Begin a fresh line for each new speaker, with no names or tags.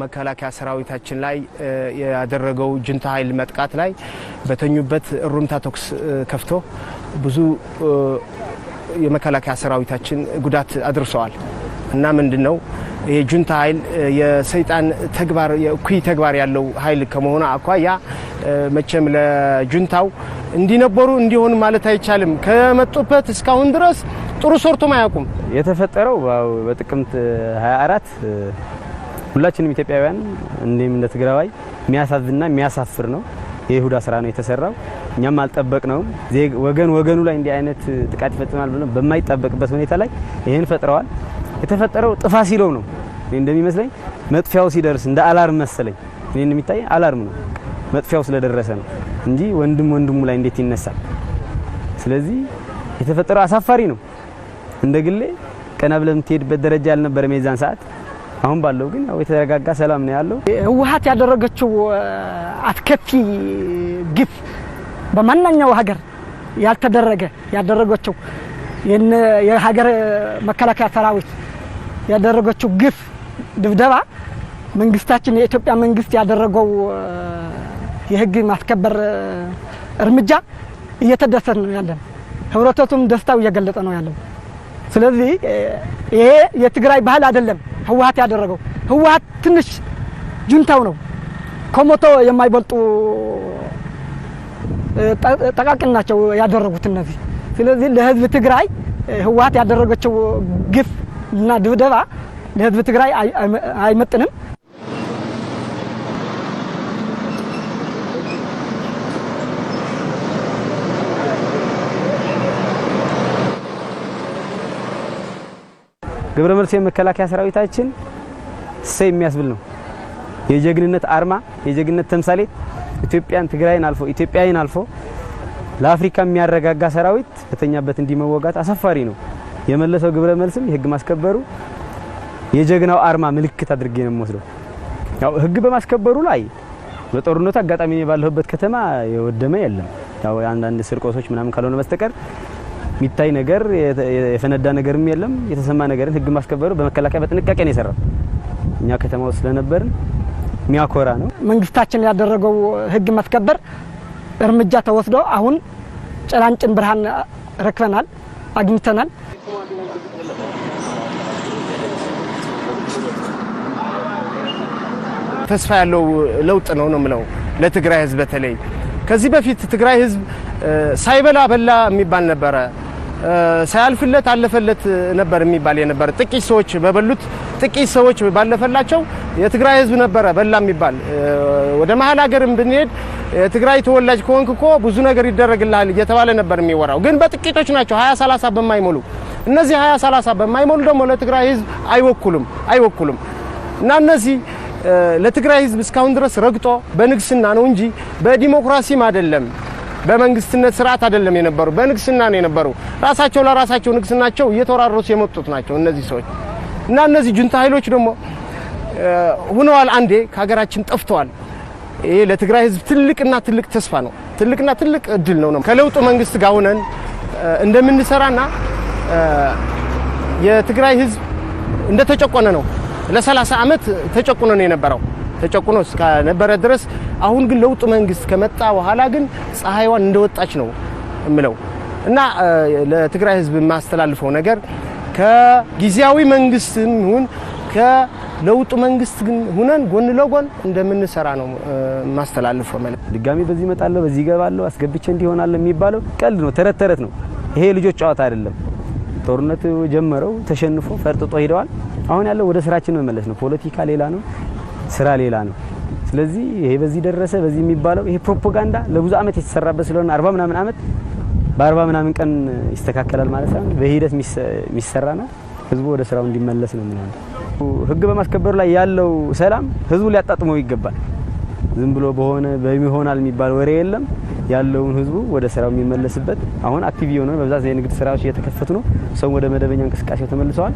መከላከያ ሰራዊታችን ላይ ያደረገው ጁንታ ኃይል መጥቃት ላይ በተኙበት እሩምታ ተኩስ ከፍቶ ብዙ የመከላከያ ሰራዊታችን ጉዳት አድርሰዋል። እና ምንድነው የጁንታ ኃይል የሰይጣን ተግባር የእኩይ ተግባር ያለው ኃይል ከመሆኑ አኳያ መቼም ለጁንታው እንዲነበሩ እንዲሆኑ ማለት አይቻልም። ከመጡበት እስካሁን ድረስ ጥሩ ሰርቶም አያውቁም።
የተፈጠረው በጥቅምት 24 ሁላችንም ኢትዮጵያውያን እንዲሁም እንደ ትግራዋይ የሚያሳዝንና የሚያሳፍር ነው። የይሁዳ ስራ ነው የተሰራው። እኛም አልጠበቅነውም። ወገን ወገኑ ላይ እንዲህ አይነት ጥቃት ይፈጽማል ብለን በማይጠበቅበት ሁኔታ ላይ ይሄን ፈጥረዋል። የተፈጠረው ጥፋ ሲለው ነው እንደሚመስለኝ፣ መጥፊያው ሲደርስ እንደ alarm መሰለኝ። እኔ እንደሚታይ alarm ነው፣ መጥፊያው ስለደረሰ ነው እንጂ ወንድም ወንድሙ ላይ እንዴት ይነሳል? ስለዚህ የተፈጠረው አሳፋሪ ነው። እንደ ግሌ ቀና ብለህ የምትሄድበት ደረጃ ያልነበረም የዛን ሰዓት። አሁን ባለው ግን ያው የተረጋጋ ሰላም ነው ያለው።
ህወሓት ያደረገችው አስከፊ ግፍ በማንኛው ሀገር ያልተደረገ ያደረገችው የሀገር መከላከያ ሰራዊት ያደረገችው ግፍ ድብደባ መንግስታችን የኢትዮጵያ መንግስት ያደረገው የህግ ማስከበር እርምጃ እየተደሰትን ነው ያለን። ህብረተሰቡም ደስታው እየገለጸ ነው ያለው። ስለዚህ ይሄ የትግራይ ባህል አይደለም ህወሓት ያደረገው። ህወሓት ትንሽ ጁንታው ነው፣ ከመቶ የማይበልጡ ጠቃቅን ናቸው ያደረጉት እነዚህ። ስለዚህ ለህዝብ ትግራይ ህወሓት ያደረገችው ግፍ እና ድብደባ ለህዝብ ትግራይ አይመጥንም።
ግብረ መልሱ የመከላከያ ሰራዊታችን እሰይ የሚያስብል ነው። የጀግንነት አርማ፣ የጀግንነት ተምሳሌት፣ ኢትዮጵያን ትግራይን አልፎ ኢትዮጵያዊን አልፎ ለአፍሪካ የሚያረጋጋ ሰራዊት በተኛበት እንዲመወጋት አሳፋሪ ነው። የመለሰው ግብረ መልስም የህግ ማስከበሩ የጀግናው አርማ ምልክት አድርጌ ነው የምወስደው። ያው ህግ በማስከበሩ ላይ በጦርነቱ አጋጣሚ እኔ ባለሁበት ከተማ የወደመ የለም። ያው አንዳንድ ስርቆቶች ምናምን ካልሆነ በስተቀር የሚታይ ነገር የፈነዳ ነገርም የለም። የተሰማ ነገርን ህግ ማስከበሩ በመከላከያ በጥንቃቄ ነው የሰራው። እኛ ከተማ ውስጥ ስለነበርን የሚያኮራ ነው።
መንግስታችን ያደረገው ህግ ማስከበር እርምጃ ተወስዶ አሁን ጭላንጭል ብርሃን ረክበናል፣ አግኝተናል።
ተስፋ ያለው ለውጥ ነው ነው የምለው ለትግራይ ህዝብ። በተለይ ከዚህ በፊት ትግራይ ህዝብ ሳይበላ በላ የሚባል ነበረ፣ ሳያልፍለት አለፈለት ነበር የሚባል የነበረ። ጥቂት ሰዎች በበሉት ጥቂት ሰዎች ባለፈላቸው የትግራይ ህዝብ ነበረ በላ የሚባል። ወደ መሀል ሀገርም ብንሄድ የትግራይ ተወላጅ ከሆንክ እኮ ብዙ ነገር ይደረግልሃል እየተባለ ነበር የሚወራው። ግን በጥቂቶች ናቸው፣ 20 30 በማይሞሉ። እነዚህ 20 30 በማይሞሉ ደግሞ ለትግራይ ህዝብ አይወክሉም። እና እነዚህ ለትግራይ ህዝብ እስካሁን ድረስ ረግጦ በንግስና ነው እንጂ በዲሞክራሲም አይደለም፣ በመንግስትነት ስርዓት አይደለም የነበሩ፣ በንግስና ነው የነበሩ። ራሳቸው ለራሳቸው ንግስናቸው እየተወራረሱ የመጡት ናቸው እነዚህ ሰዎች። እና እነዚህ ጁንታ ኃይሎች ደግሞ ሁነዋል፣ አንዴ ከሀገራችን ጠፍተዋል። ይሄ ለትግራይ ህዝብ ትልቅና ትልቅ ተስፋ ነው፣ ትልቅና ትልቅ እድል ነው። ከለውጡ መንግስት ጋር ሆነን እንደምንሰራና የትግራይ ህዝብ እንደተጨቆነ ነው። ለ30 ዓመት ተጨቁኖ ነው የነበረው፣ ተጨቁኖ እስከነበረ ድረስ አሁን ግን ለውጡ መንግስት ከመጣ በኋላ ግን ፀሐይዋን እንደወጣች ነው እምለው። እና ለትግራይ ህዝብ የማስተላልፈው ነገር ከጊዜያዊ መንግስትም ይሁን ከለውጡ መንግስት ግን ሁነን ጎን ለጎን እንደምንሰራ ነው የማስተላልፈው መልእክት።
ድጋሚ በዚህ እመጣለሁ፣ በዚህ እገባለሁ፣ አስገብቼ እንዲሆናለሁ የሚባለው ቀልድ ነው፣ ተረት ተረት ነው። ይሄ የልጆች ጨዋታ አይደለም። ጦርነቱ ጀመረው ተሸንፎ ፈርጥጦ ሄደዋል። አሁን ያለው ወደ ስራችን መመለስ ነው። ፖለቲካ ሌላ ነው፣ ስራ ሌላ ነው። ስለዚህ ይሄ በዚህ ደረሰ በዚህ የሚባለው ይሄ ፕሮፓጋንዳ ለብዙ አመት የተሰራበት ስለሆነ 40 ምናምን አመት በ40 ምናምን ቀን ይስተካከላል ማለት ሳይሆን በሂደት የሚሰራ ነው። ህዝቡ ወደ ስራው እንዲመለስ ነው የሚሆነው። ህግ በማስከበሩ ላይ ያለው ሰላም ህዝቡ ሊያጣጥመው ይገባል። ዝም ብሎ በሆነ በሚሆናል የሚባል ወሬ የለም። ያለውን ህዝቡ ወደ ስራው የሚመለስበት አሁን active የሆነ በብዛት የንግድ ስራዎች እየተከፈቱ ነው። ሰው ወደ መደበኛ እንቅስቃሴው ተመልሰዋል።